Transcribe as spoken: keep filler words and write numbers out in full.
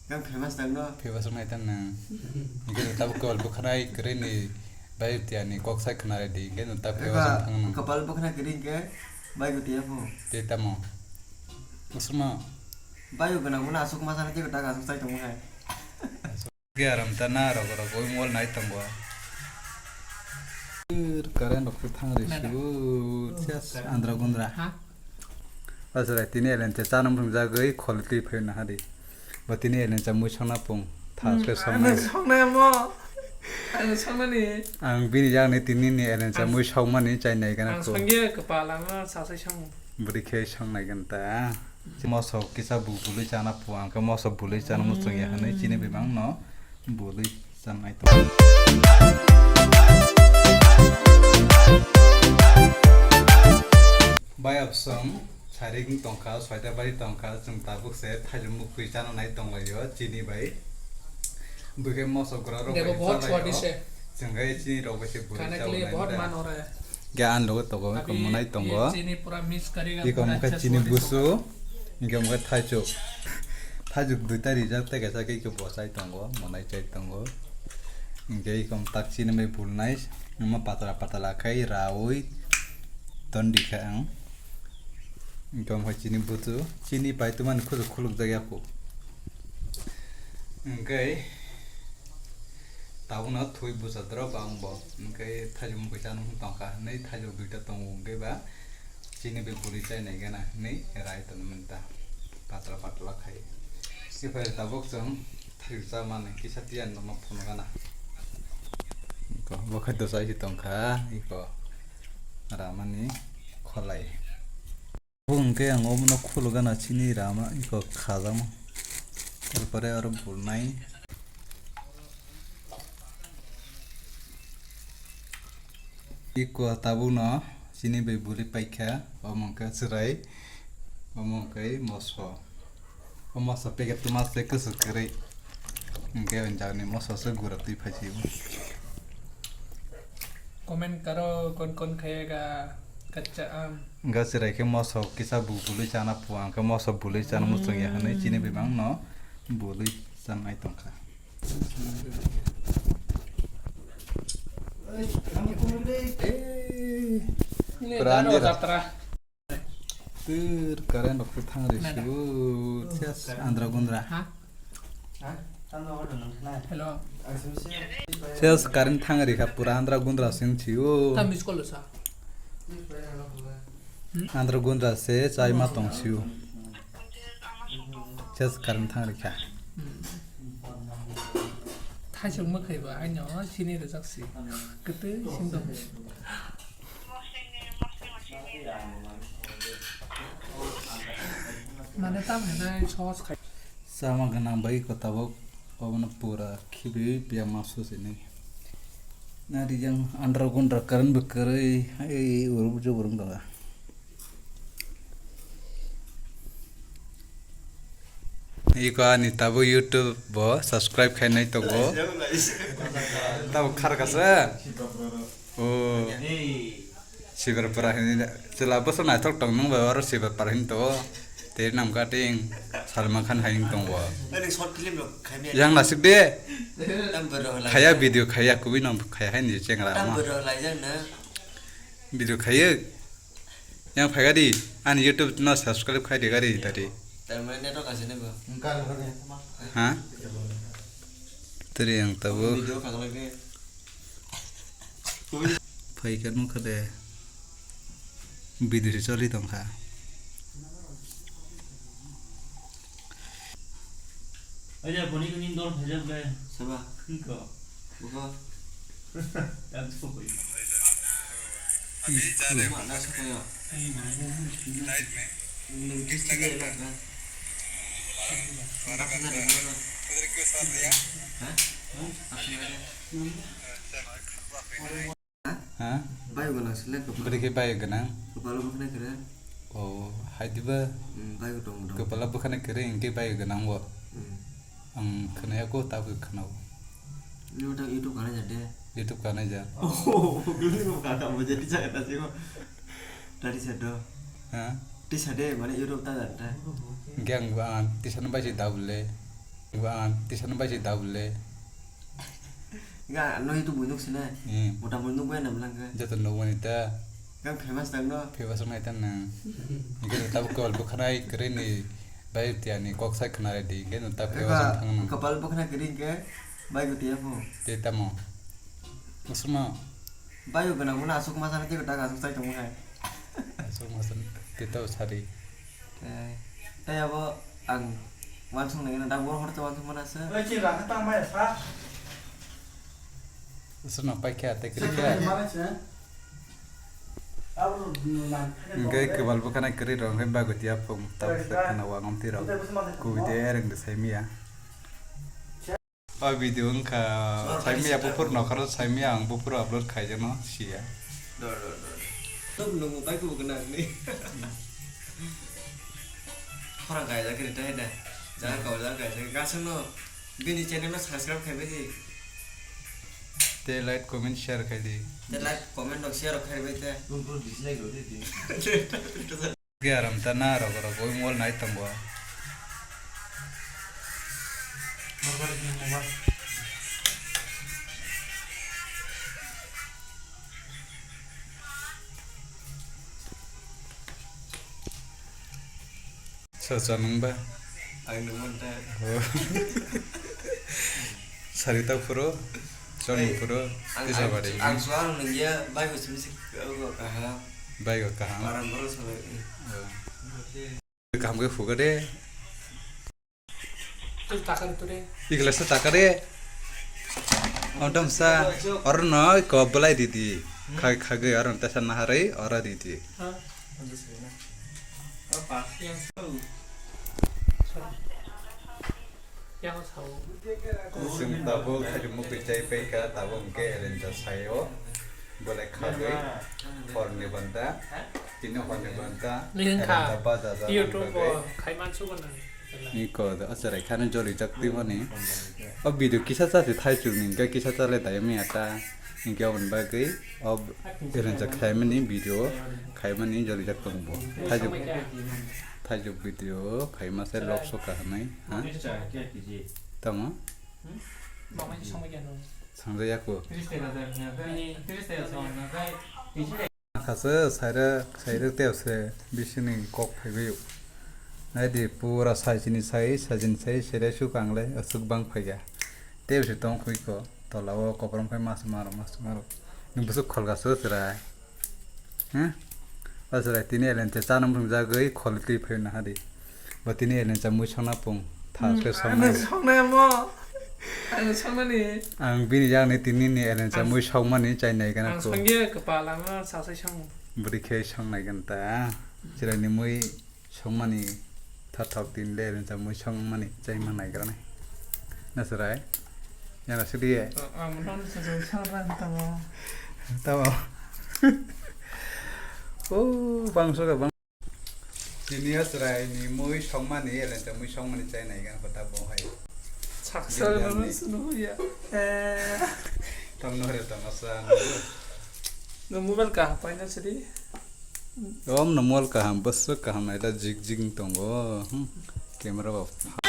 Yang famous tang no? Famous wng nai tang nang. Hingke no tabuk kobal bwkhanai kwrwi ni bai tiya ni kok sai khna redi. Hingke no tabuk famous wng thang nang. Kobal bwkhana kwrwi hingke bai tiya pho. Te tamo. Musulma. Bai gwnang mano asuk masa na tei tak asuk sai tong hai. Hingke aram ta na rok rok oi mol nai tongo. Current rok thang risi. Andra gundra. Ha? Aswrai tini elen cha chana mung jagwi kholi twi phai na hari. Bo tini elen cha mui songna pung. Tha Hmm, ke songna. Ano songna mo. Ano songna ni. Ang bini jagni tini ni elen cha Ang mui songmani chai nai gana Ang ko. Sangya kepala ma sa sai song. Bwrwi khe song nai gana ta. Moso kisa bu bului chana pung ang khe moso bului chana muchung ya hwnwi chini bimang no. Bului chanai tong. Bayapsong sarik tongkha, soita bari tongkha, chwng tabuk se thaichuk mukhui chana nai tonglaio chini bai. Bwkhe moso gura rok Debo bai bahut chalaio. Swadi se. Chwng bai chini rok bai se bului Khane ke liye bahut man ho raha hai. Ge an logo togo, Abhi ko monai tongo. Ye chini pura mix karega, iko pura mukhe acha chini swadi busu, hoga. Hingke mukhe thaichuk. Thaichuk duita rijak tei kaisa khe iko bo chai tongo, monai chai tongo. Hingke iko tak chini bai bulnai, omo patla patla khai raui tondi kha ang. Hingke mukhe chini busu, chini pai tumani khujur khuluk jak ya phu. Hingke Tabukno thwi bwsa drop ang bo. Hwnkhe thaichuk mukhui chana wng tongkha hwnwi thaichuk duita tongo hwnkhe ba chini bai bwrwi chai nai gana hwnwi rai tongmani ta patla patla khai. Khe phai tabuk chwng thaichuk chamani kisa tiyan no phunukgana. Bo khai dosa si tongkha iko ramani kholai. Bo hwnkhe ang omono khulugana chini rama iko khajama. Tarpore aro bulnai. Iko tabukno chini bai buli paikha, omo hwnkhe chwrai, omo hwnkhe moso. O moso packet tuma se kwswk kwrwi. Hwnkhe o jagni moso se gura twi phaisio. Comment karo kon kon khayega kacha aam. Hwnkhe chwrai khe moso kisa bu bului chana phuang khe moso bului chana muchung ya hwnwi chini bimang no bului chanai tongkha. Ni Pura daro andhera. Jatra. Tir current rok thang ri si o, ses andra gundra. Ha? Ses current thang ri kha, pura andra gundra sing si o. Ta miss call sa. Andra gundra se chai ma tong si o. Ses current thang ri kha. Thaisok ma khaiba aino sini rwjak si. Kwtwi sing tong. Mane tam hinai sos khai. Sama gwnang bai ko tabuk obono pura khibiwi piya ma susi nai. Nari jang andra gundra current bo kwrwi hai uruk jok urung tonga. Iko ani tabuk YouTube bo subscribe khainai tongo. Tabuk kharkasa. O. Sibar para hini chwla bwsa naithok tong nung bai oro sibar para hini to. Tei nam kating Salman Khan hai tongo. Ani short film rok khaimya. Yang nasik de. Tam bwrwi lai. Khaya video khaya kubui no khaya hai ni chengra ma. Tam bwrwi lai jang na. Video khaya. Yang phai gari ani YouTube no subscribe khai de gari tadi. Tam network ase ne ba. Ha? Teri yang tabu. Video khagla ke. Phai kha nukha de. Bidiri choli tongkha. Aja boni kini dol phajak le. Saba. Ko. Buka. Tam so koi. Mana sa koi. Nung kis chili elak na. Mana sa na mana. Ha? Ha? Bayo gwnang selek kwpal. Bwrwi khe bayo gwnang. Kwpalo bwkhanai kwrwi. O, hai diba? Hmm, bayo tong tong. Kwpalo bwkhanai kwrwi hwnkhe bayo gwnang bo. Hmm. Ang khwnaya ko tabuk khwnao. Nini ta YouTube kanai jat de. YouTube kanai jat. Oh, gini ko kata mo jadi saya ta sih ko. Tadi sedo. Ha? Tisa de mane YouTube ta jat ta. Hwnkhe ang, ah, tisa no bai si dabule. Wa, tisano bai si double le. Ga, no itu buinuk sini. Hmm. Mota buinuk bai nam lang ke. Joto nuk mani ta. Kan famous dang no. Famous mai ta na. Ikan tab kol bukhanai keren ni bai tiani kok sai khna ready. Ikan tab famous thang na. Kapal bukhanai keren ke bai ko tiya po. Te tamo. Musulma. Bai ko gana muna asuk masa na ke ta asuk sai tong hai. Asuk masa te tau sari. Tei, tei abo ang uansuk nai gana, da bor hor te uansuk mana se. Oi, chi rakha tang bai sa. Sono pai kha, tei kiri kha. Mana se. Abo nang. Hingke kebal bo khana kiri rong, hingke bago tiya phung, tamo se khana wangam tiro. Kubi de ereng de sai miya. O video wngkha, saimya buphuru nokhoro saimya ang buphuru upload khaijakno siya. Dor, dor, dor. Tok nungbo bai kubo gwnang ni. Khorang kaijak kiri tai da. Jaga kau jaga kaijak. Gasungno bini channel no subscribe khaibai di. Te like, comment, share khai di. Te like, comment rok share rok khaibai te. Nung puro dislike rw di di. Ge aram ta na rok rok oi mol nai tongo. Sosa nung ba? Ang nung manta. Oh. Sarita puro, Johnny puro, ang, tisa ang, bari. Ang sual nung ya, bai ko simi sik, oh, kaham. Bai ko kaham. Aram bro sabai. Oh. Kaham ke phuka de. Tul takar tu de. Igla sa takar de. Odom sa, oro no ko belai didi. Khai khagwi oro ta sa naharwi oro didi. Ha? Yang satu. Yang satu. Sing tabuk khai mukti chai pai ka tabuk ke eren ta sayo. Bolai khagwi hor ni banta. Tini hor ni banta. Ni hwn kha. Eren ta baja ja YouTube bagwi. O khai man sugo na. Ni ko da acharai khani joli jak twi mani. O video kisa cha se thai chuk ni ga kisa cha le dai mi ata. Hingke aboni bagwi o eren jak khai mani video khai mani joli jak tong bo. Thai chuk, thai chuk video khai ma se lok so ka hanai. Ha? Tamo? Sangjaya ko. Khaswk sairwk, sairwk tei se bisini kok phaibaio. Naidi pura saisini sai, saisini sai, sere suk ang le aswk bang phaiya. Tei se tong khui ko, tola o koprom khai mas maro, mas maro. Nung bwswk kholga sw chwrai. Huh? O chwrai tini elen cha chana mwthang jagwi kholi twi phai na hadi. Bo tini elen cha mui songna pung. Tha se songna. Ano songna mo. Ano songna ni. Ang bini jagni tini ni elen cha mui songmani chai nai gana ko. Ang songye kepala ma sa sai song. Bwrwi khe song nai gana ta. Chwrai ni mui songmani tha thok tini le elen cha mui songmani chai ma nai gana. Na chwrai. Yana sidi ye. Ang non sa sai song ran ta mo. Ta mo. Oh, bang so ga bang. Tini o chwrai ni mui songmani, elen cha mui songmani chai nai gan kota bo hai. Saksa no sunu ya. Eh. Tam no re tam asa no. No mobile ka pai na sidi. Om no mobile kaham, bwswk kaham nai da jig jig tongo. Hmm. Camera ba.